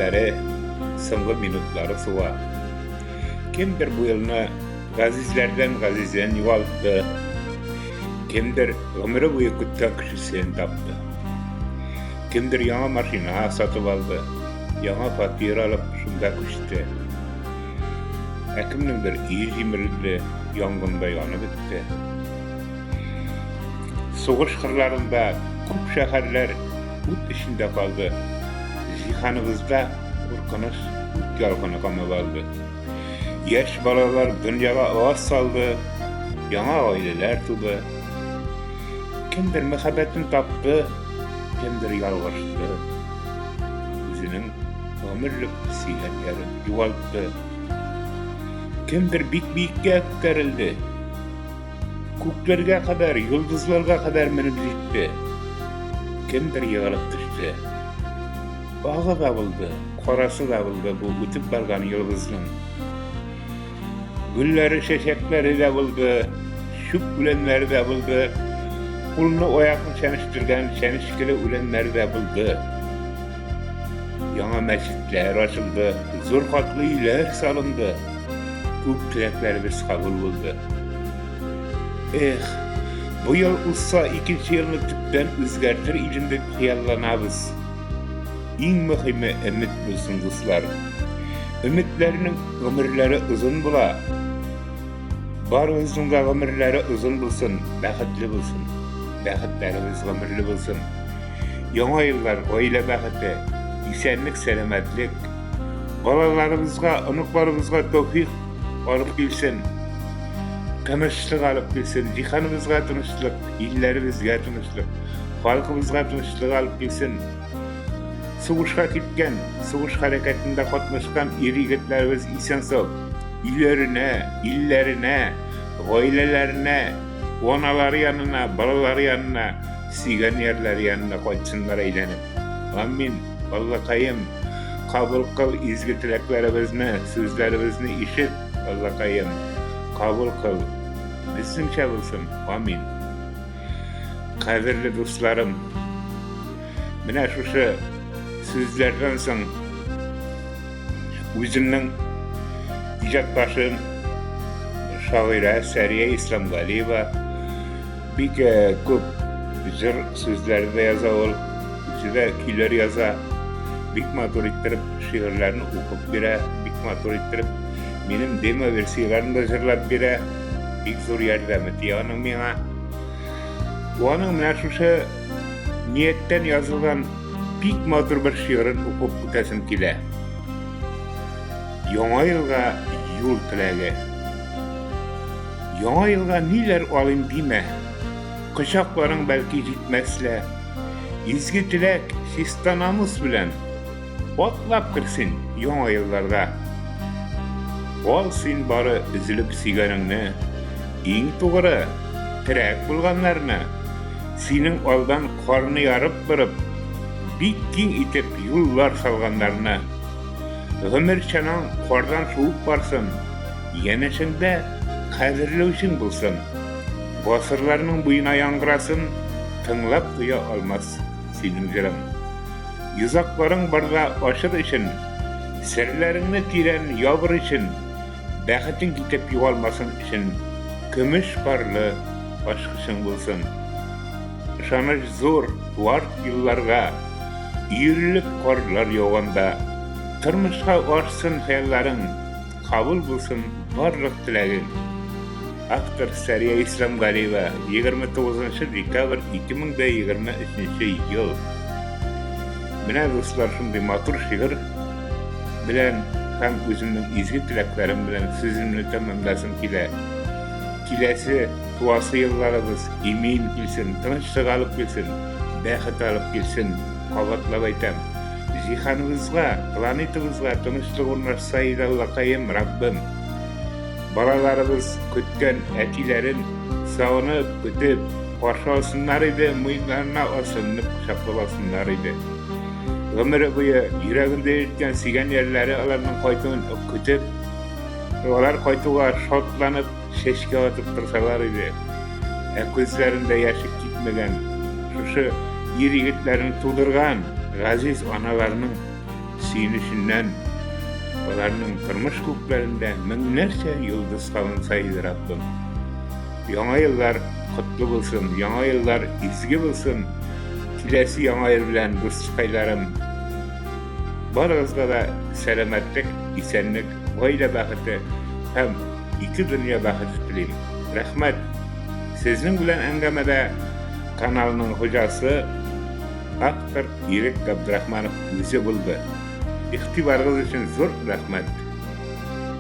сәгатьләре, соңгы минутлары суга. Кемдер бу елны газизләрдән газизен югалтты, кемдер гомере буе көткән кешесен тапты. Кемдер яңа машина сатып алды, яңа фатир алып шунда күчте. Ә кемнеңдер өе җимерелде, янгында янып бетте. Сугыш кырларында күп шәһәрләр ут эчендә калды. Җиһаныбызда куркыныч ут ялкыны камап алды. Яшь балалар дөньяга аваз салды, яңа гаиләләр туды. Кемдер мәхәббәтен тапты, кемдер ялгышты. Үзенең гомерлек сөйгән ярын югалтты. Кемдер бик биеккә күтәрелде. Күкләргә кадәр, йолдызларга кадәр менеп җитте. Кемдер егылып төште. Агы да булды, карасы да булды бу үтеп барган йолдызның. Гөлләре, чәчәкләре дә булды, чүп үләннәре дә булды, кулны аякны чәнечтергән чәнечкеле үләннәре дә булды. Яңа мәчетләр ачылды, зур катлы өйләр салынды. Күп теләкләребез кабул булды. Эх, бу ел узса, икенче елны төптән үзгәртер идем дип хыялланабыз. Иң мөһиме өмет булсын, дуслар. Өметләрнең гомерләре озын була. Барыбызның да гомерләре озын булсын, бәхетле булсын. Бәхетләребез гомерле булсын. Яңа еллар, гаилә бәхете, исәнлек, сәламәтлек. Балаларыбызга, оныкларыбызга тәүфик алып килсен. Тынычлык алып килсен. Җиһаныбызга тынычлык, илләребезгә тынычлык, халкыбызга тынычлык алып килсен. Сугышка киткән, сугыш хәрәкәтендә катнашкан ир-егетләребез исән-сау өйләренә, илләренә, гаиләләренә, аналары янына, балалары янына, сөйгән ярлары янына кайтсыннар әйләнеп. Амин. Аллакаем, кабул кыл изге теләкләребезне, сүзләребезне ишет, Аллакаем, кабул кыл. Безнеңчә булсын. Амин. Кадерле дусларым, менә шушы сүзләрдән соң үземнең иҗатташым шагыйрә Сәрия Исламгалиева бик э, күп җыр сүзләре дә яза ул, үзе дә көйләр яза. Бик матур иттереп шигырьләрне укып бирә, бик матур иттереп минем демо версияләрен дә җырлап бирә. Бик зур ярдәме тия аның миңа. Аның менә шушы нияттән язылган бик матур бер шигырен укып үтәсем килә. Яңа елга юл теләге. Яңа елга ниләр алыйм димә. Кочакларың бәлки җитмәс лә. Изге теләк, чиста намус белән Атлап кер син яңа елларга. Ал син бары өзелеп сөйгәнеңне, Иң тугры, терәк булганнарны, Синең алдан карны ярып борып, Бик киң итеп юллар салганнарны. Гомер чанаң кардан шуып барсын, Янәшәңдә кадерләүчең булсын. Гасырларның буена яңгырасын, Тыңлап туя алмас синең җырың. Йозакларың барда ачыр өчен, Серләреңне тирән ябыр өчен, Бәхетең китеп югалмасын өчен, Көмеш парлы ачкычың булсын. Ышаныч зур, туарт елларга, Өерелеп карлар яуганда, Тормышка ашсын хыялларың, Кабул булсын барлык теләгең. Автор Сәрия Исламгалиева, 29 декабрь 2023 ел. Менә, дуслар, шундый матур шигырь белән һәм үземнең изге теләкләрем белән сүземне тәмамласым килә. Киләсе туасы елларыбыз имин килсен, тынычлык алып килсен, бәхет алып килсен, кабатлап әйтәм. Җиһаныбызга, планетабызга тынычлык урнашса иде, Аллакаем, Раббым. Балаларыбыз көткән әтиләрен сагынып, көтеп, каршы алсыннар иде, муеннарына асылынып кочаклап алсыннар иде. Гомере буе йөрәгендә йөрткән сөйгән ярлары аларның кайтуын көтеп, алар кайтуга шатланып, чәчкә атып торсалар иде. Ә күзләрендә яше кипмәгән, шушы ир-егетләрен тудырган газиз аналарның. Сөенеченнән аларның тормыш күкләрендә меңнәрчә йолдыз кабынса иде, Раббым. Яңа еллар котлы булсын, яңа еллар изге булсын. Киләсе яңа ел белән, дускайларым. Барыгызга да сәламәтлек, исәнлек, гаилә бәхете һәм ике дөнья бәхете телим. Рәхмәт. Сезнең белән әңгәмәдә каналның хуҗасы автор Ирек Габдрахманов үзе булды. Игътибарыгыз өчен зур рәхмәт.